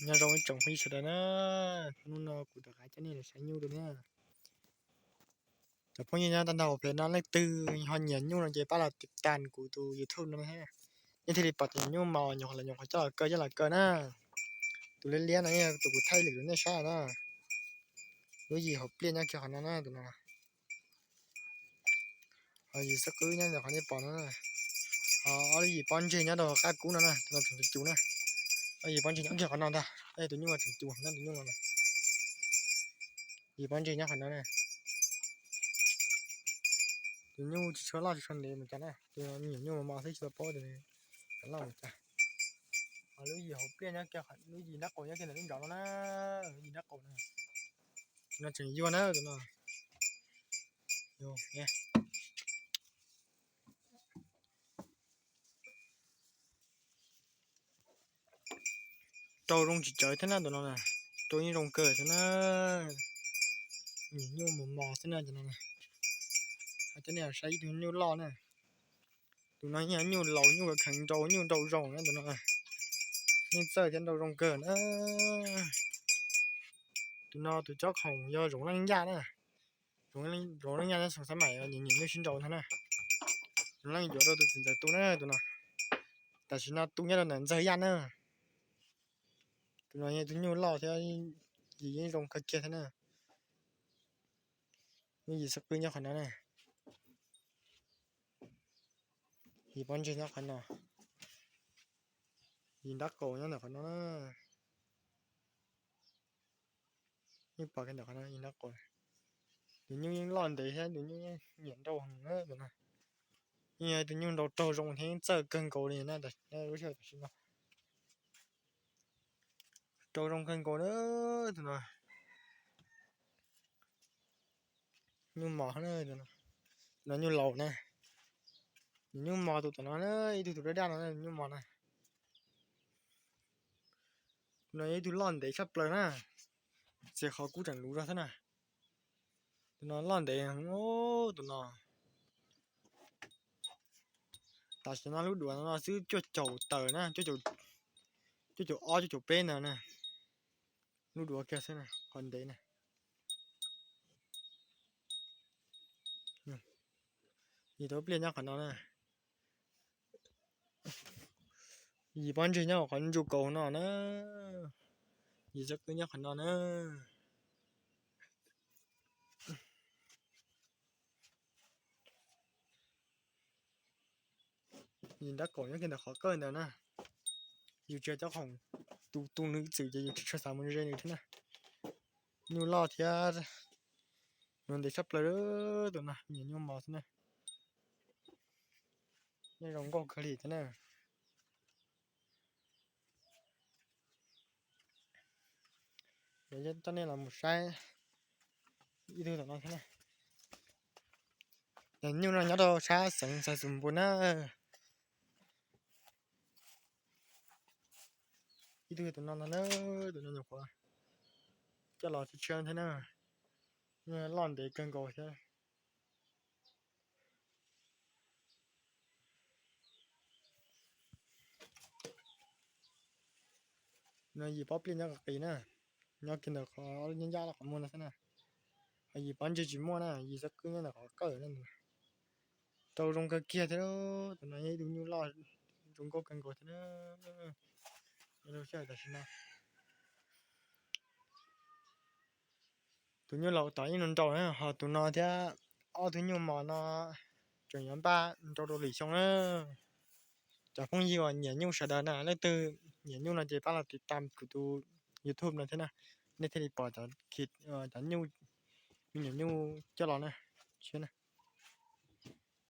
Nyob zoo ib tsoom phooj ywg sawv daws na, hnub no kuv rov qab coj nej los saib nyuj dua na. Cov phooj ywg nyob tag nrho hauv peb no leej twg ho nyiam nyuj no ces pab los tiv tas kuv tus YouTube no thiab, nej thiaj li pom cov nyuj mos nyuam qhuav los nyuam qhuav coj los kaw coj los kaw na. Tus liab liab no yog tus kuv thaij lwm rau nej saib na. Lub yim hauv pliaj nyob kiag qhov no na tus no. Ho yim xab qwb nyob ntawm qhov nej pom no na. Ho ob lub yim pob ntseg nyob rau qab kub no na, tus no tseem cus cus na. Ob yim pob ntseg nyob kiag qhov no ntag, tus nyuj tseem cus nyob tus nyuj no na. Yim pob ntseg nyob qhov no na. Tus nyuj tsis tshua loj tsis tshua ntev mus cas na, tus nyiam nyuj mos mos xwb tsis tau paub tias loj mus cas. Ho lub yim hauv pliaj nyob kiag, lub yim nrab qaum nyob kiag ntawm lub nrov no na, lub yim nrab qaum na. Tus no tseem yuag na tus no. Rau zoo tsis tsawv thiab na tus no na, rau yeej zoo kawg thiab na. Nyiam nyuj mos mos xwb na tus no. Coj nej saib ib tug nyuj loj na. Tus no yog nyuj laus nyuj kheev nrau nyuj nrau zoo na tus no. Yeej txawj thiab nrau zoo kawg na. Tus no tus cob khoom yog zoov leej yaj na. Zoov leej yaj na, xav mas nyiam nyuj sib nrau ntag na. Zoov leej yuav rau tus txiv ntxawm tu na tus no. Tam sim no tu nyob rau ntawm ntxawg yaj na. Tus no yog tus nyuj loj thiab, yim yeej zoo kawg kiag thiab na. Nyuj yim xab qwb nyob qhov no na. Yim pob ntseg nyob qhov no. Yim nrab qaum nyob ntawm qhov no na. Yeej pom kiag ntawm qhov no yim nrab qaum. Tus nyuj yeej loj ntev thiab tus nyuj yeej nyiam nrau heev na tus no. Yeej yog tus nyuj nrau raug zoo thiab yeej txawj kawg nkaus li na lub sij hawm tam sim no. Rau zoo kawg nkaus na tus no. Nyuj mos na, tus no nyuj laus na. Nws nyuj mos tus tom no na, ib tug tus daj daj no nyuj mos na. Tus no yog ib tug loj ntev tshaj plaws na, txiv qhov kub tseem luv zog thiab na. Tus no loj ntev, tus no. Tam sim no lub duav no xwb cuaj caum tawm na, cuaj caum ob cuaj caum peb ntawd na. Lub duav kiag xwb na, qhov ntev na. Yim tau pliaj nyob qhov no na. Yim pob ntseg nyob qhov ntsuj kaus no na. Yim xab qwb nyob qhov no na. Yim nrab qaum nyob kiag ntawm qhov qawj ntawd na. Yus tsis yog cob khoom, tus tus nws txwm ces yus tsis tshua xav mus ze nws thiab na. Nyuj loj thiab, nyuj ntev tshaj plaws tus no, nyiam nyuj mos xwb na. Yeej zoo nkauj kawg li thiab na. Coj nej los mus saib ib tug tom no thiab na. Cov nyuj no nyob rau sab xeev Xais Xus Npus na. Ib tug tus no ntag na, tus no nyuam qhuav coj los tshiab tshiab thiab na. Loj ntev kawg nkaus thiab. No yim pob pliaj nyob qis qis na, nyob kiag ntawm qhov nyab ncaj qhov muag no xwb na. Ho yim pob ntseg tsis muaj na, yim xab qwb nyob ntawm qhov qawj na. Rau zoo kawg kiag thiab, tus no yog ib tug nyuj loj zoo nkauj kawg nkaus thiab na. Rau sij hawm tam sim no tus nyuj laus tod yeej nrau na, ho tus no thiab ob tug nyuj mos no tseem yuav npaj nrau rau lwm xyoo na. Cov phooj ywg uas nyiam nyuj sawv daws na, leej twg nyiam nyuj no ces pab los tiv tam kuv tus YouTube no thiab na, nej thiaj li pom cov nyuj, me nyuam nyuj coj los na. Siab na.